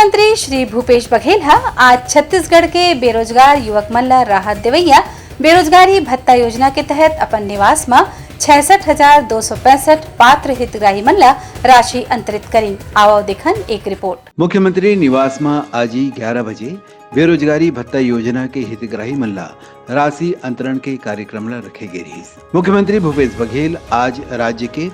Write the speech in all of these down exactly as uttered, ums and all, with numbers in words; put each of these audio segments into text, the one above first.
मुख्यमंत्री श्री भूपेश बघेल ह आज छत्तीसगढ़ के बेरोजगार युवक मन ल राहत देवइया बेरोजगारी भत्ता योजना के तहत अपन निवास म छियासठ हजार दो सौ पैंसठ पात्र हितग्राही मन ल राशि अंतरित करिन। आवव देखन एक रिपोर्ट। मुख्यमंत्री निवास म आज ही ग्यारह बजे बेरोजगारी भत्ता योजना के हितग्राही मन ला राशि अंतरण के कार्यक्रम ला रखे गे रिहिस। मुख्यमंत्री भूपेश बघेल आज राज्य के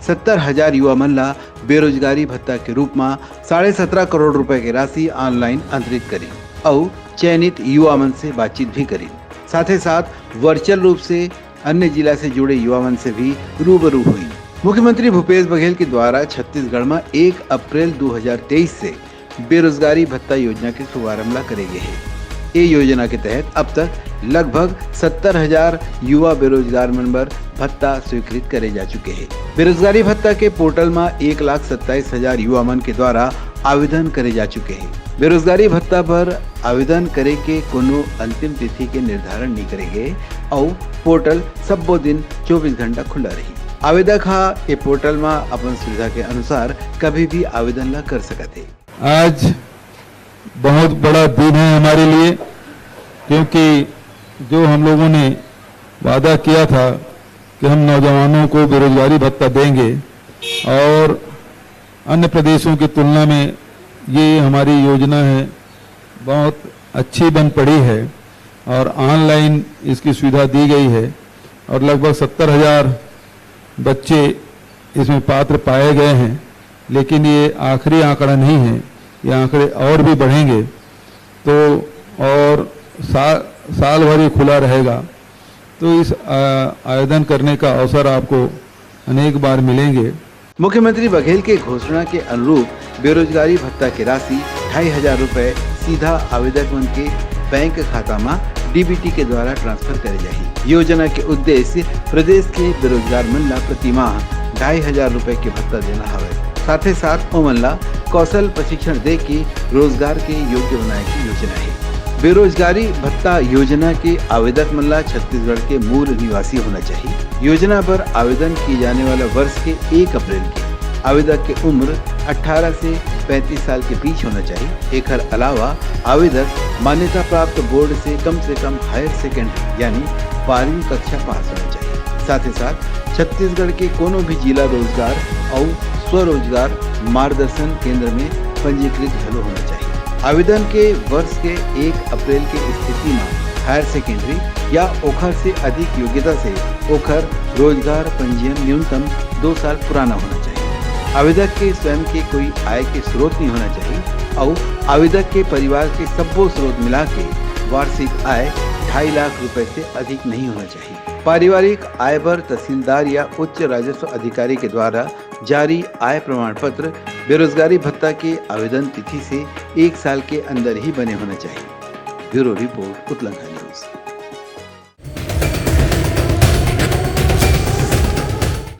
सत्तर हजार युवा मन ला बेरोजगारी भत्ता के रूप म साढ़े सत्रह करोड़ रुपए के राशि ऑनलाइन अंतरित करिन अउ चयनित युवा मन से बातचीत भी करिन। साथ ही साथ वर्चुअल रूप से अन्य जिला से जुड़े युवा मन से भी रूबरू हुई। मुख्यमंत्री भूपेश बघेल के द्वारा छत्तीसगढ़ म एक अप्रैल दो हज़ार तेईस से बेरोजगारी भत्ता योजना के शुभारंभ ला करे गे हे। ए योजना के तहत अब तक लगभग सत्तर हजार युवा बेरोजगार मन बर भत्ता स्वीकृत करे जा चुके हे। बेरोजगारी भत्ता के पोर्टल म एक लाख सत्ताईस हजार युवा मन के द्वारा आवेदन करे जा चुके हे। बेरोजगारी भत्ता बर आवेदन करे के कोनो अंतिम तिथि के निर्धारण नइ करे गे अउ पोर्टल सब्बो दिन चौबीस घंटा खुला रही। आवेदक ह ए पोर्टल म अपन सुविधा के अनुसार कभी भी आवेदन ला कर सकत हे। आज बहुत बड़ा दिन है हमारे लिए, क्योंकि जो हम लोगों ने वादा किया था कि हम नौजवानों को बेरोजगारी भत्ता देंगे और अन्य प्रदेशों की तुलना में ये हमारी योजना है, बहुत अच्छी बन पड़ी है और ऑनलाइन इसकी सुविधा दी गई है और लगभग सत्तर हजार बच्चे इसमें पात्र पाए गए हैं। लेकिन ये आखिरी आंकड़ा नहीं है, ये आंकड़े और भी बढ़ेंगे। तो और सा-, साल भर ये खुला रहेगा, तो इस, आ, आवेदन करने का अवसर आपको अनेक बार मिलेंगे। मुख्यमंत्री बघेल के घोषणा के अनुरूप बेरोजगारी भत्ता के राशि ढाई हजार रुपए सीधा आवेदक मन के बैंक खाता म डीबीटी के द्वारा ट्रांसफर करे जाही। योजना के उद्देश्य प्रदेश के बेरोजगार मन ला प्रति माह ढाई हजार रुपए के भत्ता देना हवय। साथे साथ ओमन ला कौशल प्रशिक्षण दे के रोजगार के योग्य बनाए के योजना हे। बेरोजगारी भत्ता योजना के आवेदक मन ला छत्तीसगढ़ के मूल निवासी होना चाहिए। योजना पर आवेदन किए जाने वाला वर्ष के एक अप्रैल के आवेदक के उम्र अठारह से पैंतीस साल के बीच होना चाहिए। एकर अलावा आवेदक मान्यता प्राप्त बोर्ड से कम से कम हायर सेकेंडरी यानी बारहवीं कक्षा पास होना चाहिए। साथ ही साथ छत्तीसगढ़ के कोनो भी जिला रोजगार अउ स्वरोजगार मार्गदर्शन केंद्र में पंजीकृत घलो होना चाहिए। आवेदन के वर्ष के एक अप्रैल के स्थिति में हायर सेकेंडरी या ओखर से अधिक योग्यता से ओखर रोजगार पंजीयन न्यूनतम दो साल पुराना होना चाहिए। आवेदक के स्वयं के कोई आय के स्रोत नहीं होना चाहिए अउ आवेदक के परिवार के सब्बो स्रोत मिला के वार्षिक आय ढाई लाख रुपए से अधिक नहीं होना चाहिए। पारिवारिक आय बर तहसीलदार या उच्च राजस्व अधिकारी के द्वारा जारी आय प्रमाण पत्र बेरोजगारी भत्ता के आवेदन तिथि से एक साल के अंदर ही बने होना चाहिए। Bureau report, Utlangha news.